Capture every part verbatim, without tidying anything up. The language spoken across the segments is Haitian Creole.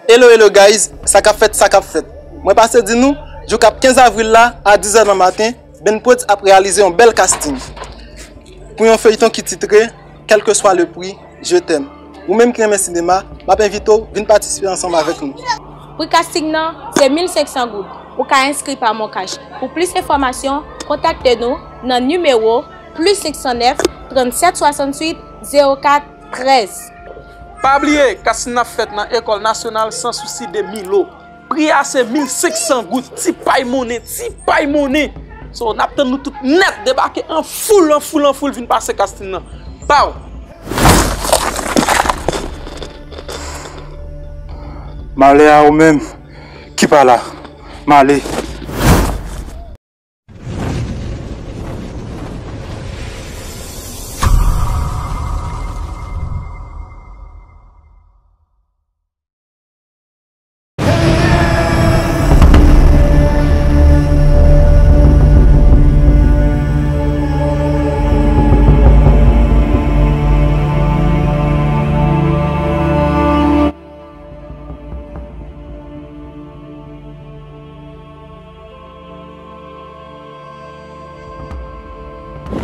Hello, hello guys, sa k ap fèt, sa k ap fèt. Mwen pase di nou, jou k ap kenz avril la, a diz è nan maten, Ben Prodz ap reyalize yon bèl casting pou yon feyton ki titre Quel que soit le prix, je t'aime. Ou menm ki renmen sinema, m ap envite w vin patisipe ansanm avèk nou. Pri casting nan se mil senk san goud. Ou ka enskri pa MonCash. Pou plis enfòmasyon, kontakte nou nan nimewo plis senk san nèf, trannsèt swasantuit, zewo kat, trèz. Pa bliye, casting nan ap fèt nan Ecole Nationale Sans Souci de Milo. Pri a se mil senk san goud, ti pay monnen, ti pay monnen. So, n ap tann nou tout nèt, debake an foul, an foul, an foul, vin pase casting nan. Pow! Malè a ou menm ki pa la. Malè.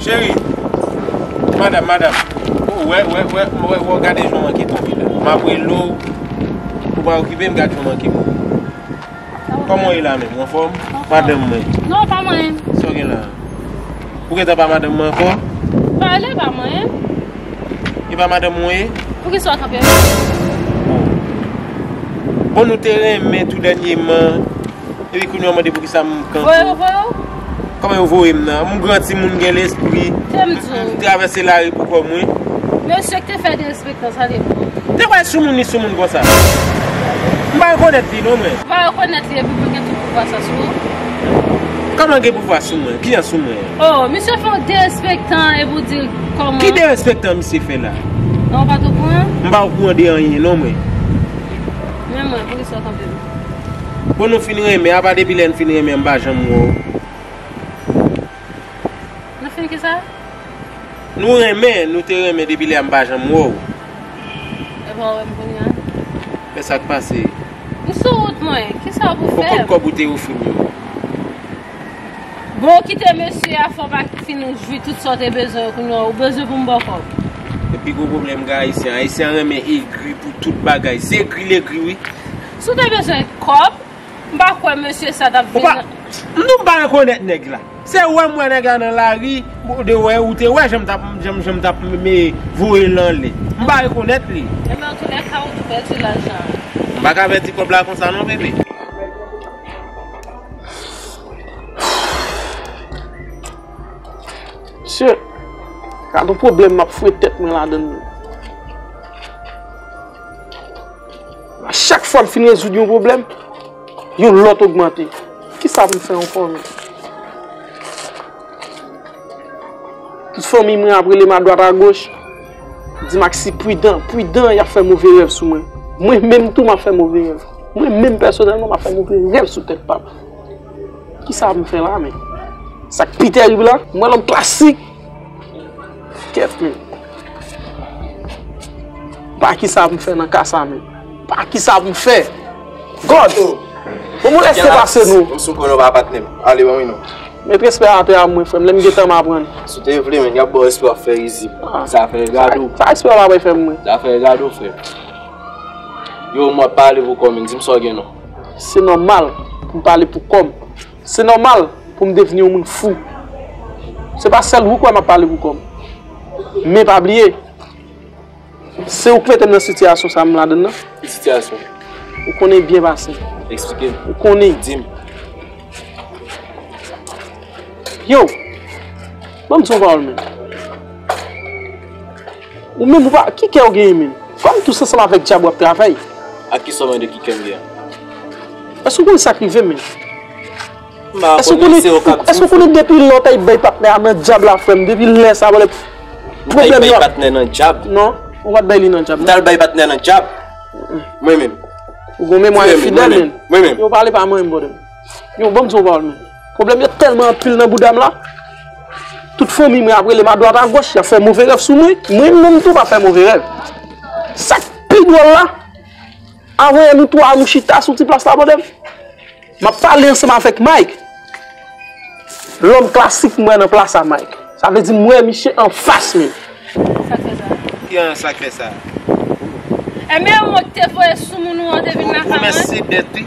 Cheri, madanm, madanm. Ou wè, wè, wè, wè, wè, gade jan w manke tonbe la. M ap rele w, ou pa okipe m, gade jan w manke m. Kòman w ye la menm? Ou anfòm? Anfòm. Madanm mwen. Non, pa mwen. Sa w gen la? Ou gentan pa madanm mwen ankò? Pale pa mwen. E pa madanm mwen ye? Poukisa w kanpe? Bon. Bon, nou te renmen tou dènyèman. Epi kounye a w mande poukisa m kanpe. Voye w, voye w. Kòman yo voye m nan? M gran timoun gen lespri. Se m di w. M travèse lari pou kò mwen. Mesye ki te fè derespektan sa depi. Te kwè sou moun li sou moun konsa. M pa rekonèt li non mwen. Ou pa rekonèt li epi pou l gen tout pouvwa sa sou ou? Kòman l gen pouvwa sou mwen? Kijan sou mwen? Oh, misye fè w derespektan epi w di kòman? Ki derespektan misye fè la? Non, ou pa t okouran? M pa okouran de anyen non mwen. Men mwen, poukisa w kanpe m? Bon, nou fin renmen, apa depi lè n fin renmen, m pa janm wè w. Nou fin kisa? Nou renmen, nou te renmen depi lè a m pa janm wè w. Epa w wè m kounye a? Men sa k pase? M sou wout mwen, kisa w pou fè m? Ou konn kòb ou te ofri m yo? Bon, ou kite mesye a, fò w pa fin jwi tout sa w te bezwen yo kounye a, ou bezwen pou m ba w kòb? Epi gwo pwoblèm gen Ayisyen, Ayisyen renmen egri pou tout bagay, zegri legri wi. Si w te bezwen kòb, m pa kwè mesye sa t ap vin. Ou pa, m di w m pa rekonèt nèg la. Se wè m wè nèg la nan lari, ou te wè, ou te wè jan m t ap, jan, jan m t ap me voye l anlè. M pa rekonèt li. Ebyen, antoulèka, ou tou pèdi lajan. M pa ka pèdi kòb la konsa non, bebe. Mesye, gad yon pwoblèm m ap foure tèt mwen ladann nan. A chak fwa m fin rezoud yon pwoblèm, yon lòt ogmante. Kisa pou m fè ankò menm? Tout fanmi mwen ap rele m adwat agoch. Di m ak si pridan, pridan, y ap fè move rèv sou mwen. Mwen menm tou, m ap fè move rèv. Mwen menm pèsonèlman, m ap fè move rèv sou tèt pa m. Kisa pou m fè la, men? Sa k pi tèrib la, m wè lòm klasik. Kèt, men. Pa kisa pou m fè nan ka sa, men. Pa kisa pou m fè. God! Bon, mwen reste pase nou. M sou konnen w pa patnè m. Ale, ban mwen non. Met respè atè a mwen, frè m. Lè m gentan m aprann. Si w te vle, men, y ap ba w respè w ap fè rizib. Ah. Zafè gado. Sa, sa respè w pa bay fè m, mwen. Zafè gado, frè. Yo, m ap pale pou kò m, men, di m sa w gen non. Se nòmal pou m pale pou kò m. Se nòmal pou m devni yon moun fou. Se pa sèl ou k wè m ap pale pou kò m. Men pa bliye, se ou k mete m nan sitiyasyon sa m ladann nan. Ki sitiyasyon? Ou konnen byen pase. Eksplike m. Ou konnen. Di m. Yo, ban m di yon pawòl, men. Ou menm, ou pa, ki kè w genyen menm? Kòm tous ansanm avèk dyab w ap travay. Ak ki sa w mande ki kè m gen? Èske w konnen sa k rive m menm? Èske w konnen, èske w konnen depi lè w t al bay patnè a nan dyab la, frè m, depi lè sa a, pwoblèm yo ap. Patnè nan dyab? Non, ou pa t bay li nan dyab, non. M t al bay patnè nan dyab? Mwen menm. Ou gon memwa enfidèl, menm. Mwen menm. Yo pale pa mwen menm, brother. Yo, ban m di yon pawòl, menm. Pwoblèm yo tèlman anpil nan bouda m la. Tout fanmi mwen ap rele m adwat agoch, y ap fè move rèv sou mwen. Mwen menm tou m ap fè move rèv. Sa k pi dwòl la, Anvoye nou twa nou chita sou ti plas la, bondem. M ap pale ansanm avèk Mike. Lòm klasik m wè nan plas la, Mike. Sa vle di m wè misye anfas mwen. Sa k fè sa? Ki an sa k fè sa? Ebyen, mwen te voye sou moun ou an te vin lakay mwen. Pwomès se dèt, wi.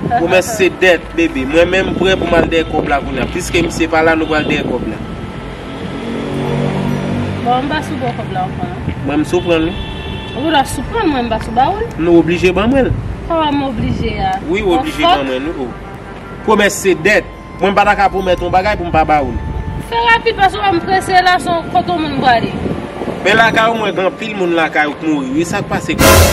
Pwomès se dèt, bebe. Mwen menm prè pou m al dèyè kòb la kounye a. Piske misye pa la, nou pral dèyè kòb la. Bon, m pa sou bon kòb la ankò non. Mwen m sou pran l wi. Ou pa sou pran mwen, m pa sou ba ou l. Nou oblije ban mwen l. Kòman m oblije a? Wi, ou oblije ban mwen l wi. Pwomès se dèt. Mwen m pa ta ka pwomèt yon bagay pou m pa ba ou l. Fè rapid, paske m prese la, se yon kote moun prale. Men lakay ou mwen, gen anpil moun lakay ou k mouri wi, sa k pase konsa?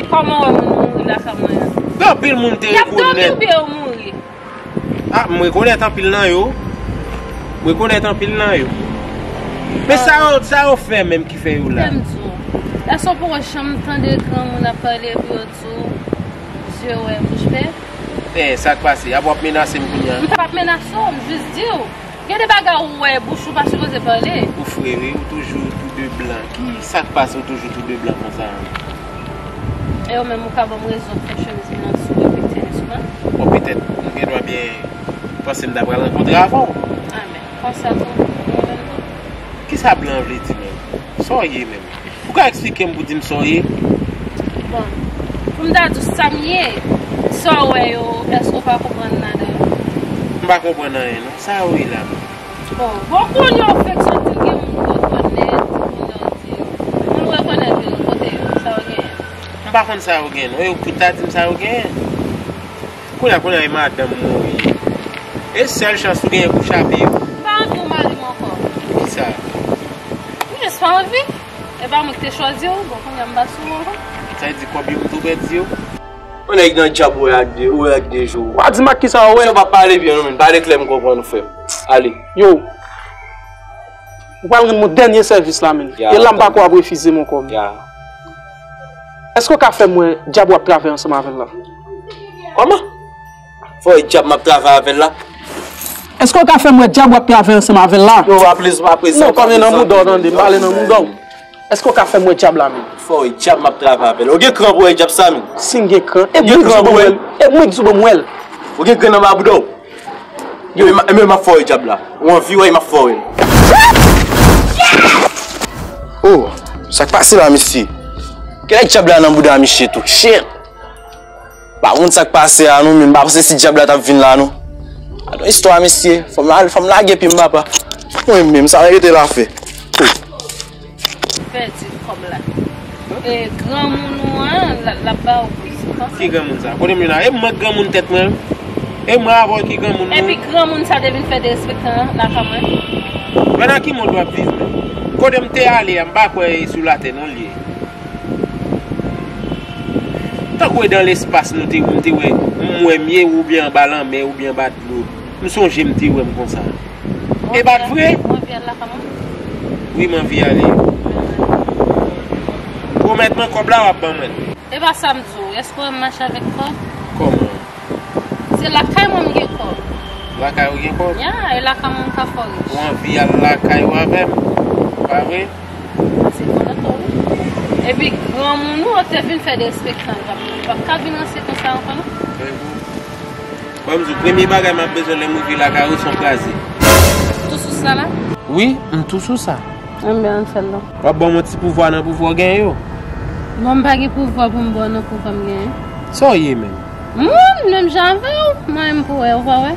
Kòman w wè moun mouri lakay mwen an? Gen anpil moun te rekonèt. Y ap dòmi oubyen yo mouri? Ah, m rekonèt anpil nan yo. M rekonèt anpil nan yo. Men sa yo, sa yo fè menm ki fè yo la? Fè m di w, èske w poko janm tande granmoun ap pale epi yo di w, zye wè, bouch bè? Eh, sa k pase? Ap w ap menase m kounye a? M p ap menase w, m jis di w. Gen de bagay ou wè, bouch ou pa sipoze pale. Ou fre wi, ou toujou tou de blan. Ki sa k pase ou toujou tou de blan konsa? E ou menm ou ka ban m rezon fè chemiz mwen an sou epi tenis mwen? Bon, petèt, ou gen dwa byen panse m ta pral rankontre avè w. Ah, men, konsa tou, ou menm tou. Kisa blan vle di menm? Sa w ye menm? Ou ka eksplike m pou di m sa w ye? Bon, pou m ta di w sa m ye, sa w wè yo, èske w pa konprann ladan yo? M pa konprann anyen non. Sa yo ye la menm? Bon, bon, kounye a w fèk soti gen moun rekonèt, kounye a w di moun rekonèt yo, kote yo, sa yo genyen? M pa konn sa yo genyen non. E ou ki ta di m sa yo genyen? Kounye a, kounye a, e madanm mwen ou ye. E sèl chans ou genyen pou chape yo. M pa anvi w mari m ankò. Poukisa? M jis pa anvi. E pa mwen ki te chwazi w, bon, kounye a m pa sou ou ankò. Sa vle di kòb yo m tou pèdi yo? Yon nèg nan djab ou wè ak de, ou wè ak de je w. W a di m ak kisa w wè? Misye pa pale byen non, men pale klè m konprann ou frè m. Ale. Yo. Ou pral rann mwen dènye sèvis la, men. E la m pa kwè w ap refize m ankò, men. Èske w ka fè m wè djab w ap travay ansanm avè l la? Kòman? Fò e djab m ap travay avè l la. Èske w ka fè m wè djab w ap travay ansanm avè l la? Non, pa plezi, pa plezi. Non, pa men nan mouda w, tande, m pale nan mouda w. Èske w ka fè m wè djab la menm? Fò e djab m ap travay avè l. Ou gen kran pou wè djab sa menm? Si m gen kran, e mwen ki di w ban m wè l. E mwen ki di w ban m wè l. Ou gen grenn anba bouda w? Ebyen m ap fè w wè djab la. Ou anvi wè, m ap fè w wè l. Oh, sa k pase la, mesye? Kilè djab la nan bouda misye tou? Shit! Pa konn sa k pase a non, men m pa panse si djab la t ap vin la non. Gadon istwa mesye, fò m al, fò m lage pye m papa. Mwen menm, sa rete la fè. Pèdi kòb la. E granmoun ou an, l ap ba ou plis. Ki granmoun sa? Kote m ye la? E mwen k granmoun tèt mwen? E mwen avè w ki granmoun nou? Epi granmoun sa te vin fè derespektan lakay mwen. Wè nan ki mond w ap viv menm? Kote m te ale a, m pa kwè e sou latè non l ye. Tankou e dan lespas nou te, m te wè, m wè m ye oubyen anba lanmè oubyen anba dlo. M sonje m te wè m konsa. E pa t vre? Ou anvi al lakay mwen? Wi, m anvi ale. Pwomèt mwen kòb la w ap ban mwen l. E pa sa m di w, èske w wè m mache avèk kòb? Kòman? Se lakay mwen m gen kòb. Lakay ou gen kòb? Ya, e lakay mwen m ka fè w rich. Ou anvi al lakay ou avè m, pa vre? Se kontan tou wi. Epi granmoun ou an te vin fè derespektan, l p ap, l p ap ka vin ranse konsa ankò non. Ban m di w, premye bagay m ap bezwen lè m rive lakay ou se yon kraze. Tou sou sa la? Wi, m tou sou sa. Enben, ann fè l non. W ap ban m yon ti pouvwa nan pouvwa w genyen yo. Bon, m pa gen pouvwa pou m ba w nan pouvwa m genyen. Sa w ye menm? Moun, menm jan avè w, mwen menm pou wè, ou pa wè?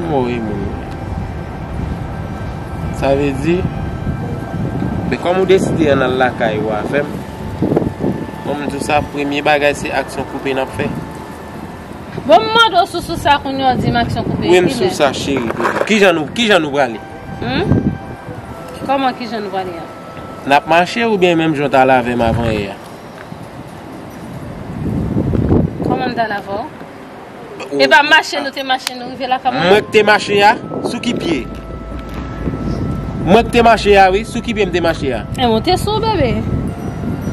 M wi, moun. Sa vle di, men kòm ou deside ann al lakay ou avè m, bon, m di w sa, premye bagay se aksyon koupe n ap fè. Bon, m mande w si w sou sa kounye a, w di m aksyon koupe. Wi, m sou sa, cheri. Kijan nou, kijan nou prale? Hmm? Kòman kijan nou prale a? N ap mache oubyen menm jan w t al avè m avan yè a? Kòman m t al avè w? E pa mache nou te mache, nou rive lakay mwen? Mwen k te mache a? Sou ki pye? Mwen k te mache a, wi. Sou ki pye m te mache a? E ou te sou, bebe.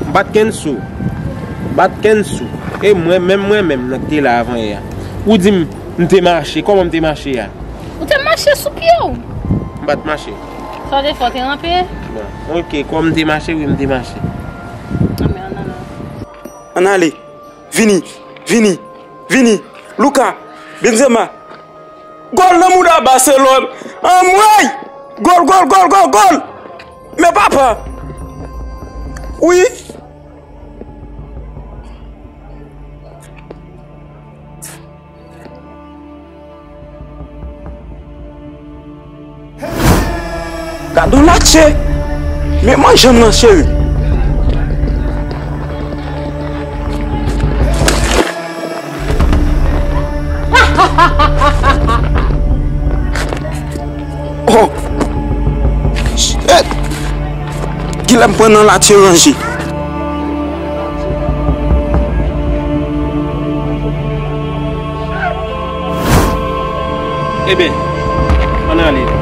M pa t kenn sou. M pa t kenn sou. E mwen menm, mwen menm nan k te la avan yè a. Ou di m, m te mache. Kòman m te mache a? Ou te mache sou pye w. M pa t mache. Sa w te fè, w te ranpe? Bon, oke, kòm m te mache, wi, m te mache. Anben, ann Ann ale. Vini, vini, vini. Luka, Benzema. Gòl nan mouda Barcelone. Anmwey! Gòl, gòl, gòl, gòl, gòl! Men papa! Wi! Gad on latye! Men manje m nan, cheri! Oh! Shit! Kilè m pran nan latye ranje? Eben, ann ale.